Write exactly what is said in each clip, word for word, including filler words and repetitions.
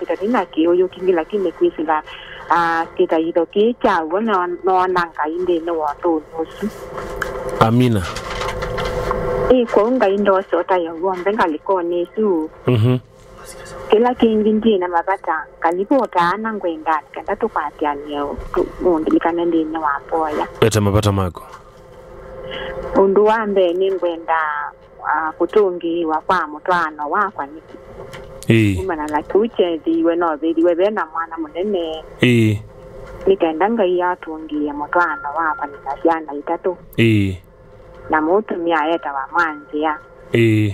Tani na kĩũyũ kĩngĩ, lakini kwĩsĩla, ah, kĩthaitho kĩĩ kya w'o no-, noona Ngai nthĩnĩ wa ũthũni ũsu. Amina. Ĩ kwoou Ngai ndose ũtayo w'onthe ngalĩkonĩ ĩsu. Mhm. Kĩla kĩngĩ ndyĩ na mavata, kalivu ũtaana ngwenda kenda tũkwatĩanĩe tu-, ũndilikane nthĩnĩ wa mboya. Eta mavata maku. Ũndũ wa mbee nĩ ngwenda, ah, kũtũngĩĩwa kwa mũtwaano wakwa nĩ Ĩĩ. Kumana na kĩu kyeethĩiwe, no vethĩwe ve na mwana mũnene. Ĩĩ. Nĩ kenda Ngai atũngĩĩe mũtwaano wakwa nĩ na syana itatũ. Ĩĩ. Na mũtumĩa etawa Mwanzĩa. Ĩĩ.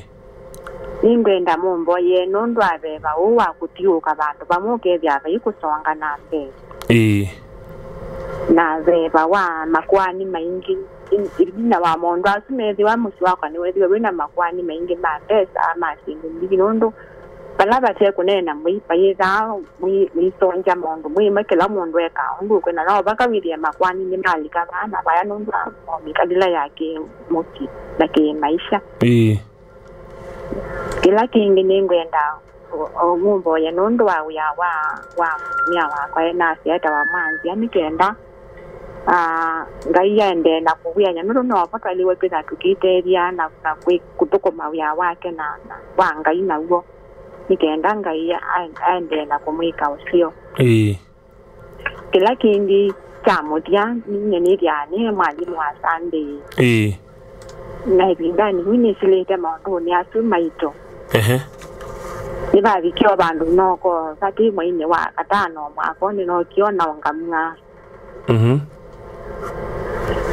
Nĩngwenda mũmboyee nũndũ wa veva ũũ wa kũthiũũka vandũ vamwe ũkethĩa vai kũsonga na mbee. Ĩĩ. Na veva wa makoani maingĩ. Ĩna wa maũndũ asu methĩwa mũsyĩ wakwa nĩwethĩwa wĩna makoani maingĩ ma mbesa, ma syĩndũ mbingĩ, nũndũ vala vate kũneena mwĩi vayĩthaa mwĩi-, mwĩisongya maũndũ mwĩima, kĩla mũndũ ekaa ũndũ ũkwenda. No vaka wĩthĩe makoani nĩmalika vaa na vaya nũndũ wa mĩkalĩle ya kĩ-mũsyĩ na kĩ-maisha. Ĩĩ. Kĩla kĩngĩ nĩngwenda o, o, mũmboye nũndũ wa wĩa wa, wa mũtumĩa wakwa e nasi etawa Mwanzĩa, nĩ kenda, ah, Ngai aendee na kũwĩany'a, nũndũ no vo twaĩlĩwe kwĩtha tũkĩtethya na, na kwĩ-, kũthũkũma wĩa wake na, na wa Ngai naw'o, nĩ kenda Ngai a-, aendee na kũmwĩka ũseo. Ĩĩ. Kĩla kĩngĩ kya mũthya, ninyie nĩthĩaa nĩ mwalimũ wa Sunday. Ĩĩ. Na ĩvindanĩ yĩu nĩsĩlĩte maũndũnĩ asu maito. Ehe. Nĩvavikie o vandũ noko vati mweinĩ wa katano mwaka ũũ nĩnokie o naũngamw'a. Mhm.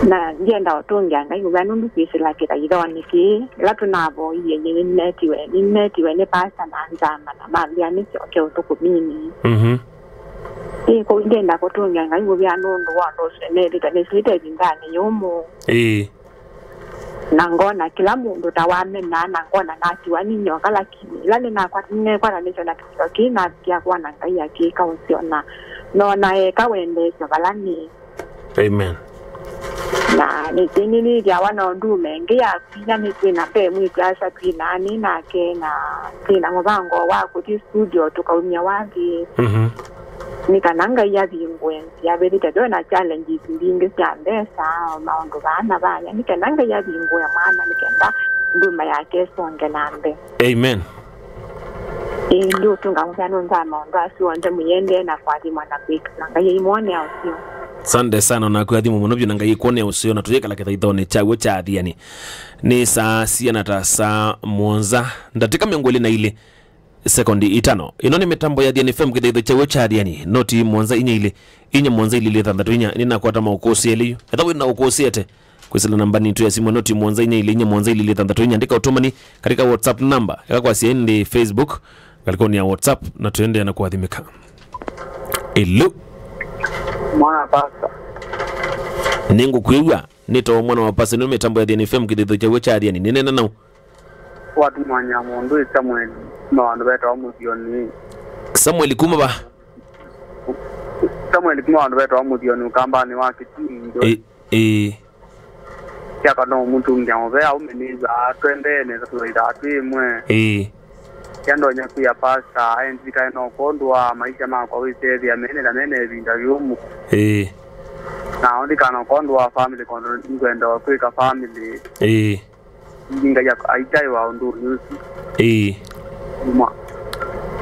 Na ndienda ũtũngĩa Ngai mũvea nũndũ kwĩsĩla kĩthaithonĩ kĩĩ, ĩla tũnavoie nĩnetiwe, nĩnetiwe nĩ pasta na nzama na mambĩa nĩsyoke ũthũkũminĩ. Mhm. Ĩ, kũu ndenda kũtũngĩa Ngai mũvea nũndũ wa ũndũ ũsu nĩnĩthĩte nĩsĩlĩte ĩvindanĩ yũmũ. Ĩĩ. Na ngona kĩla mũndũ ta wamenaa, na ngona natiwa nĩ nyoka, lakini ĩla nĩnakwata-, nĩnekwatanĩsye na kĩsio kĩĩ, navikĩa kwona Ngai akĩka ũseo, na nona eka wendeesyo vala nĩ. Amen. Na nĩkĩnĩnĩthyawa na ũndũ mengĩ ya kwina nĩ twĩna mbee mwĩkwasya twĩna nĩ nake, na twĩna mũvango wa kũthi studio tũkaumya wathi. Mhm. Nĩ kana Ngai avingũe nzĩa. Vethĩte ve na challenges mbingĩ sya mbesa, o maũndũ vaa na vaya. Nĩ kenda Ngai avingũe mwana, nĩ kenda nduma yake ĩsonge na mbee. Amen. Ĩĩ, ndiũtũnga mũvea nũndũ wa maũndũ asu onthe, mũiendee na kũathimwa na kwĩkala Ngai aimwonea ũseo. Sande sana, naku athimũ mũno vyũ na Ngai kwonea ũseo, na tũyĩkala kĩthaithonĩ kyaw'o kya Athiani. Nĩ saa siana ta saa mũonza, ndatĩka mĩongo ĩlĩ na ilĩ, sekondi itano. Ĩno nĩ mĩtambo ya Athiani F M, kĩthaitho kyaw'o kya Athiani, noti mũonza inya ilĩ, inya mũonza ilĩ ilĩ thanthatũ inya. Nĩnakwata maũkũsĩ elĩ yu. Etha wĩ na ũkũsĩ ete, kwĩsĩla namba nitũ ya simũ, noti mũonza inya ilĩ, inya mũonza ilĩ ilĩ thanthatũ inya. Andĩka ũtũmani katika WhatsApp namba, eka kwasya ĩndĩ Facebook, ngalĩkonĩ ya WhatsApp, na tũendea na kũathimĩka. Hello. Mwana pasta. Nĩngũkwĩw'a, nĩtawa mwana wa pasta, nĩ mĩtambo ya Athiani F M, kĩthaitho kyaw'o kya Athiani. Nĩneena nau. Watumanya mũndũ ĩ Samuel, kuma vandũ vetawa Mũthioni. Samuel kuma va? Samuel kuma vandũ vetawa Mũthioni, ũkambanĩ wa Kĩtindũ. Ĩ, ĩ. Kyaka no mũtũngĩa mũvea, aũme nĩw'a, twendee nesa, tũthaithaa twĩ ĩmwe. Ĩ. Kyandonya kwĩa pasta, aendilikae no kwondũ wa maisha makwa wĩsethĩa mene na mene ĩvinda yũmũ. Ĩ. Na ondikana kwondũ wa family, kwondũ ngwenda kwĩka family. Ĩ. Ngai ak-, aitaĩwa ũndũnĩ ũsu. Ĩĩ. Uma.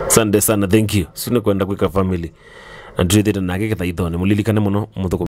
Asante sana, thank you. Sina kwenda kwĩka family. Na twĩthĩte nake kĩthaithonĩ. Mũlilikane mũno, mũthũkũmi.